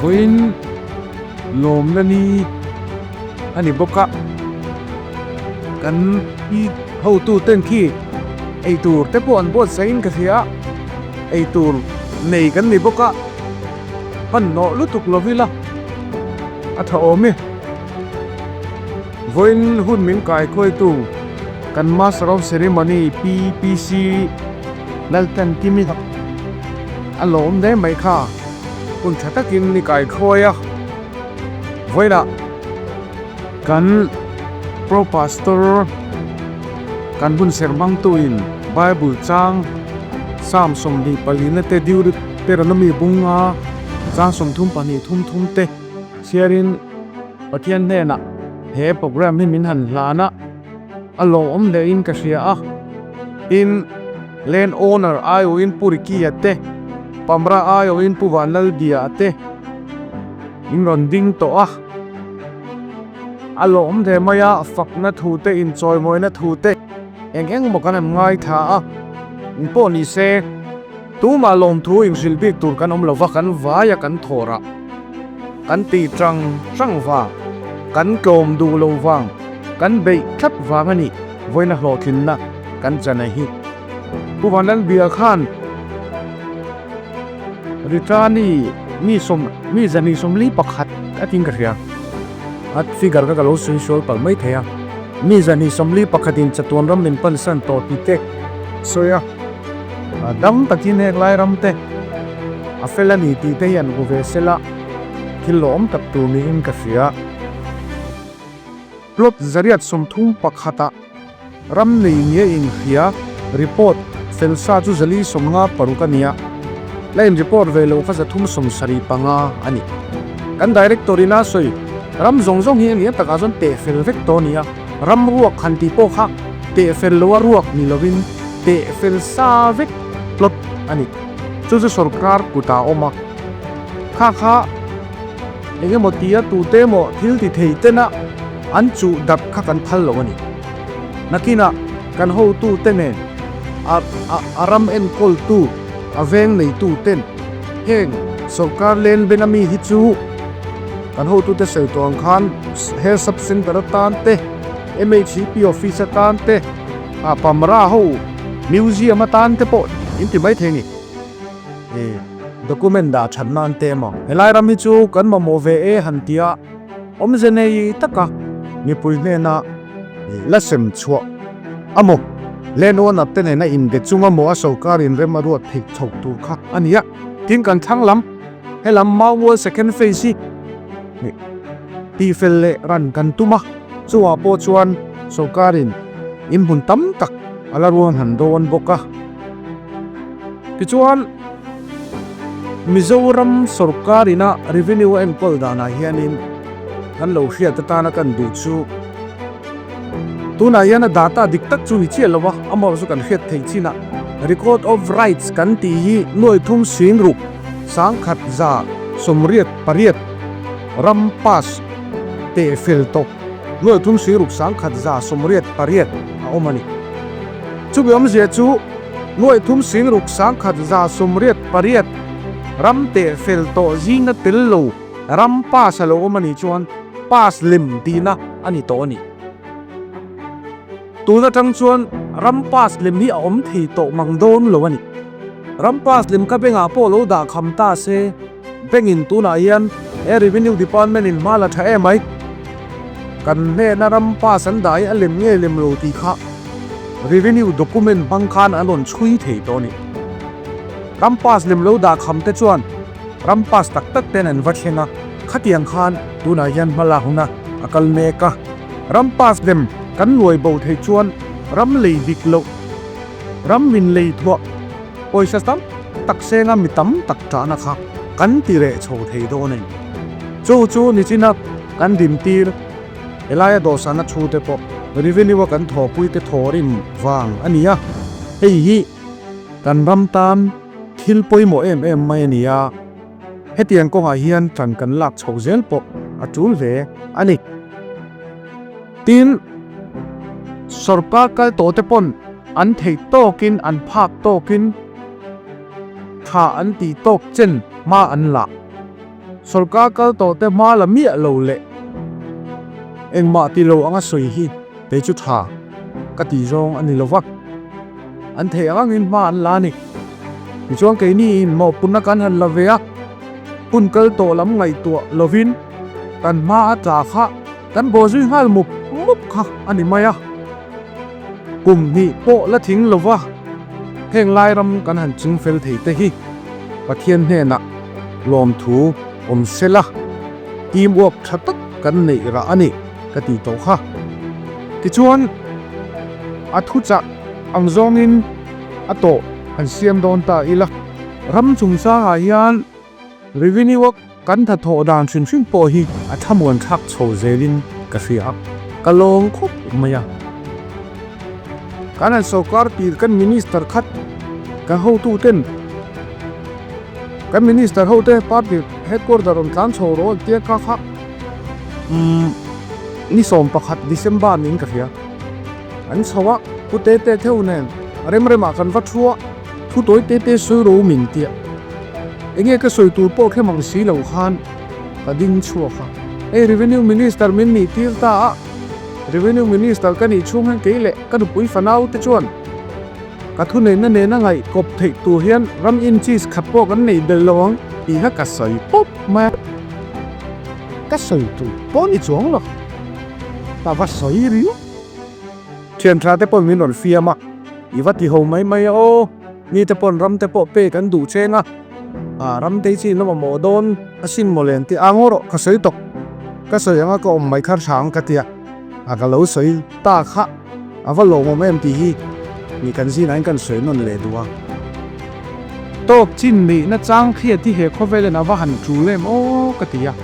Vawiin lawmna ni a ni bawk a, kan pi hotu ten khi eitur te pawh an buatsaih in ka hria a, eitur nei kan ni bawk a, hmanhnawh lutuk lo ila a tha awm e. Vawiin hun min kaikhuaitu kan Master of Ceremony PPC Laltankimi a lawm hle mai kha hun tha takin ni kaikhuai a. Vawiinah kan Pro Pastor kan hun serhmangtuin Bible chang Psalm 24 te Deuteronomy bunga chang 32 thum thum te chhiarin Pathian hnenah he program hi min han hlan a, a lawmawm hle in ka hria a. Tin, land owner aiawhin Pu Ricky-a te, Pamra aiawhin Pu Vanlalbia-a te in rawn ding tawh a. A lawmawm hle mai a, fakna thu te, inchawimawina thu te eng eng maw kan han ngaithla a, engpawh ni se tumah lawmthu inhrilh bik tur kan awm lo va, kan vaia kan thawrah. Kan ti tang tang vang, kan tlawm duh lo vang, kan beih tlat vang a nih vawiina hlawhtlinna kan chan a hi. Pu Vanlalbia khan Ritani mi sawm mi zani sawmli pakhat a tin ka hria. A figure kha ka lo sawi sual palh mai thei a. Mi zani 41 in chatuan ram min pansan tawh tih te sawi a. Dam takin heng lai ram te a fel a ni tih te hi an hmu ve sela thil lawm tak tur niin ka hria. Plot 131 ah ram nei nge inhria report fel sa chu 456 a nia, la in report ve lo kha 375 a ni. Kan director in a sawi ram zawng zawng hi a nia takah chuan teh fel vek tawh a nia, ram ruak han tih pawh kha teh fel loa ruak ni lovin teh fel sa vek plot a ni. Chu chu sorkar kutah a awm a, kha kha eng emaw tia tute emaw thil ti thei tena an chuh darh kha kan phal lo a ni. Nakinah kan hotute nen a a ram enkawltu, a veng neitu ten heng sorkar len ben ami hi chu kan hotute sawi tawh ang khan Health Sub Centre atan te, MHEP Office atan te, A pamra ho museum atan te pawh in ti mai thei ni. E document dah that nan te emaw. Helai ram hi chu kan mamawh ve e han tia awmze nei taka mipui hnena la sem chhuah amaw land owner te nena inbe chung amaw a sorkar in rem a ruat theih chho tur kha a ni a. Tin kan thlang lam helam Maubual second phase hi tihfel leh ran kan tum a, chuvah pawh chuan sorkarin inhmun tam tak a la ruang han dawn bawk a. Tichuan, Mizoram sorkarina revenue a enkawl danah hianin kan lo hriat atana kan duh chu tunah hian a data dik tak chu ni chiah lo a, amaherawhchu chu kan hriat theih chinah record of rights kan tih hi nuai thum sing ruk 1188 ram pass teh fel tawp nuai thum si ruk 1188 a awm a ni. Chumi awmzia chu nuai thum si ruk 1188 ram teh fel tawh zinga tel lo ram pass a lo awm a nih chuan pass lem tihna a ni tawh a ni. Tun atang chuan ram pass lem hi a awm thei tawh mang dawn lo a ni. Ram pass lem kha bengah pawh lo dah kham ta se. Bank in tunah hian he Revenue Department in hma la tha em mai. Kan hnena ram pass an dah hi a lem nge lem lo tih kha Revenue document hmang khan an rawn chhui thei tawh a ni. Ram pass lem lo dah kham te chuan ram pass tak tak ten an va thleng a, khatiang khan tunah hian hma lak huna a kal mek a. Ram pass lem kan nuai bo theih chuan ram lei dik loh, ram min lei thuah, Pawisa tam tak senga mi tam tak tahna kha kan ti reh chho thei dawn a ni. Chu chu nichina kan dimtir helaia dawhsana thu te pawh revenue a kan thawhpui te thawrim vang a ni a, hei hi kan ram tan thil pawimawh em em mai a ni a, hetiang kawngah hian tan kan lak chho zel pawh a tul hle a ni. Tin, sorkar kal tawh te pawn an theih tawkin an phak tawkin tha an tih tawk chen hma an la. Sawrkar kal tawh te hma la miah lo leh engmah ti lo anga sawi hi kei chu tha ka tih zawng a ni lo va, an theih ang angin hma an la a ni. Tichuan keini in mawhpunna kan han la ve a, hun kal tawh lam ngaihtuah lovin kan hma a tla kha kan bawhzui nghal mup mup kha a ni mai a. Kum hnih pawh la thing lo va, heng lai ram kan han ching fel thei te hi Pathian hnenah lawmthu awm se la, team work tha tak kan neih rah a ni ka tih tawh kha. Tichuan, a thuchah ang zawngin a tawh han siam dawn ta ila. Ram chungchangah hian Revenue a kan hnathawh dan hrim hrim pawh hi a thlamuan thlak chho zelin ka hria a, ka lawm khawp mai a. Kan han sawrkar tir kan Minister khat kan hotuten kan Minister hote party headquarter rawn tlan chho rawh an tia kha kha umm ni 11 December niin ka hria. An chho a, Pu Tete theuh nen rem remah kan va thu a. Thu tawi te te sawi ro min tia. Enge ka sawi tur pawh khem ang si lo khan ka ding chhuak a. Hei Revenue Minister min nih tir ta a, Revenue Minister ka nih chhung hian kei leh ka nupui fanau te chuan ka thuneihna nena ngaih kawp theih tur hian ram inches khat pawh kan neih belh lo ang tih kha ka sawi pawp mai a. Ka sawi tur pawh ni chuang lo, ka va sawi riau. Thian tha te pawn min rawn fiam a, i va ti ho mai mai a aw, mi te pawn ram te pawh pek an duh cheng a, ah ram te hi chi in la mamawh dawn asin maw le an ti a, ngaw rawh ka sawi tawk, ka sawi anga ka awm mai kha hrang ka ti a, a ka lo sawi ta kha a va lawmawm em tih hi mi kan zinah hian kan sawi nawn leh duh a. Tawk chin neihna chang khiat hi he khawvelin a va han tul em aw ka ti a.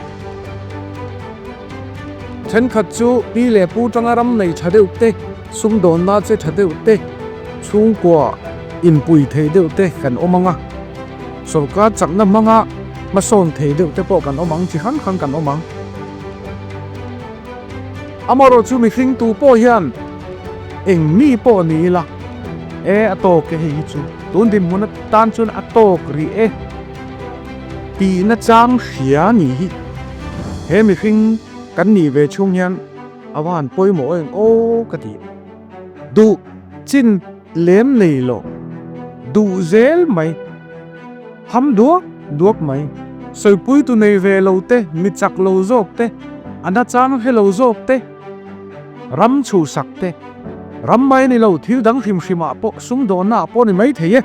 Thenkhat chu pi leh pu tanga ram nei tha deuh te, sumdawnna che tha deuh te, chhungkua inpui thei deuh te kan awm ang a, sawrkar chakna hmanga hmasawn thei deuh te pawh kan awm ang chi hrang hrang kan awm ang. Amaherawh chu mihring tu pawh hian eng mi pawh ni ila, e a tawk e hei hi chu tun dinhmun atan chuan a tawk rih e tihna chang hria ni hi. He mihring kan nih ve chhung hian a va han pawimawh eng aw ka ti. Duh chin lem nei lo, duh zel mai, ham duak duak mai, sawipui tu nei ve lo te, mi chak lo zawk te, a na chang hre lo zawk te, ram chhuhsak te, ram mai ni lo thil dang hrim hrimah pawh sumdawnna ah pawh ni mai thei e,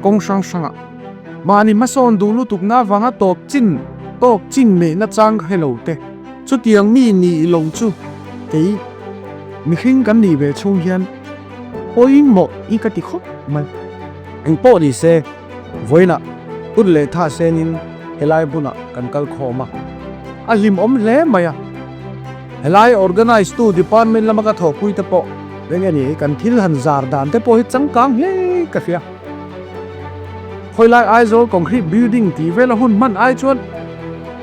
kawng hrang hrangah. Mahni hmasawn duh lutukna avanga tawp chin tawk chin neihna chang hre lo te. Chutiang mi nih lo chu kei mihring kan nih ve chhung hian pawimawh i ka ti khawp mai. Engpawh ni se, vawiinah hun leh tha senin helai hmunah kan kal khawm a, a hlimawm hle mai a. Helai organise tu department lama ka thawhpui te pawh eng nge ni kan thil han zar dan te pawh hi changkang hle ka hria. Khawilai Aizawl concrete building tih vela hun hman ai chuan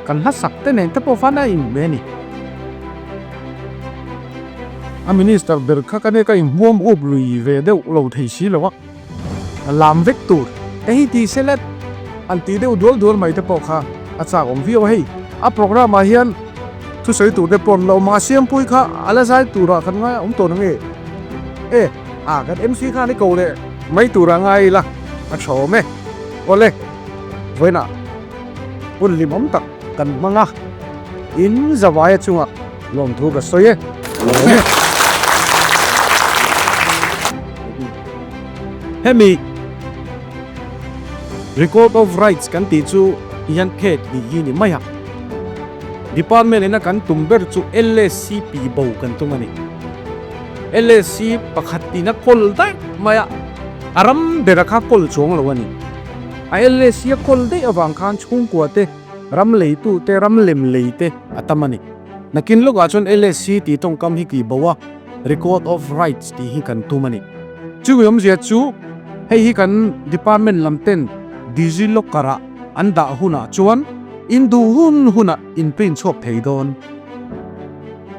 kan hla sak te nen te pawh fan a inhmeh a ni. A minister ber kha ka nek a inhmuam up lui ve deuh lo thei si lo a, a lam vek tur te hi ti se let an tih deuh dual dual mai te pawh kha a chak awm viau a hei. A programme ah hian thusawi tur te pawh an lo awm a, Siampui kha a la zai turah kan ngai a awm tawh nange e. A kan MC khan i ko leh mai tur a ngai ila a tha awm e. Awle, vawiinah hun hlimawm tak kan hmang a, in zavaia chungah lawmthu ka sawi e. Lawm e. Hemi Record of Rights kan tih chu hian phek ni hi ni mai a. Department ina kan tum ber chu LSCP bo kan tum a ni. LSC pakhat ina kawl daih mai a, a ram bera kha kawl chuang lo a ni. A LSC a kawl daih avang khan chhungkua te, ram leitu te, ram lem lei te a tam a ni. Nakin lawkah chuan LSC tih tawngkam hi kih bo a, Record of Rights tih hi kan tum a ni. Chumi awmzia chu hei hi kan department lam ten Digilocker ah an dah hunah chuan in duh hun hunah in print chhuak thei dawn.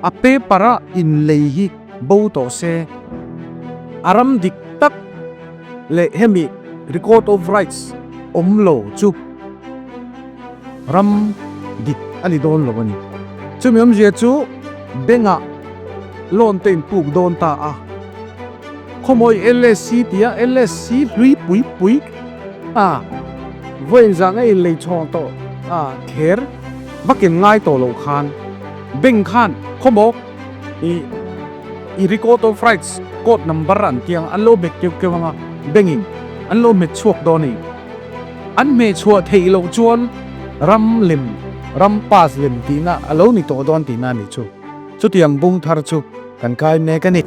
A paper a inlei hi bo tawh se, a ram dik tak leh hemi record of rights awm lo chu ram dik a ni dawn lo a ni. Chumi awmzia chu bank-ah loan te inpuk dawn ta a. Khawmawi LSC tia LSC hlui pui pui a vawiin zah a inlei chhawng tawh a kher vakin ngai tawh loh khan bank khan khawmaw i i record of rights code number an tih ang an lo hmet keuh keuh ang a bank in an lo hmet chhuak dawn a ni. An hmeh chhuah theih loh chuan ram lem ram pass lem tihna a lo ni tawh dawn tihna a nih chu. Chutiang bung thar chu kan kai mek a ni.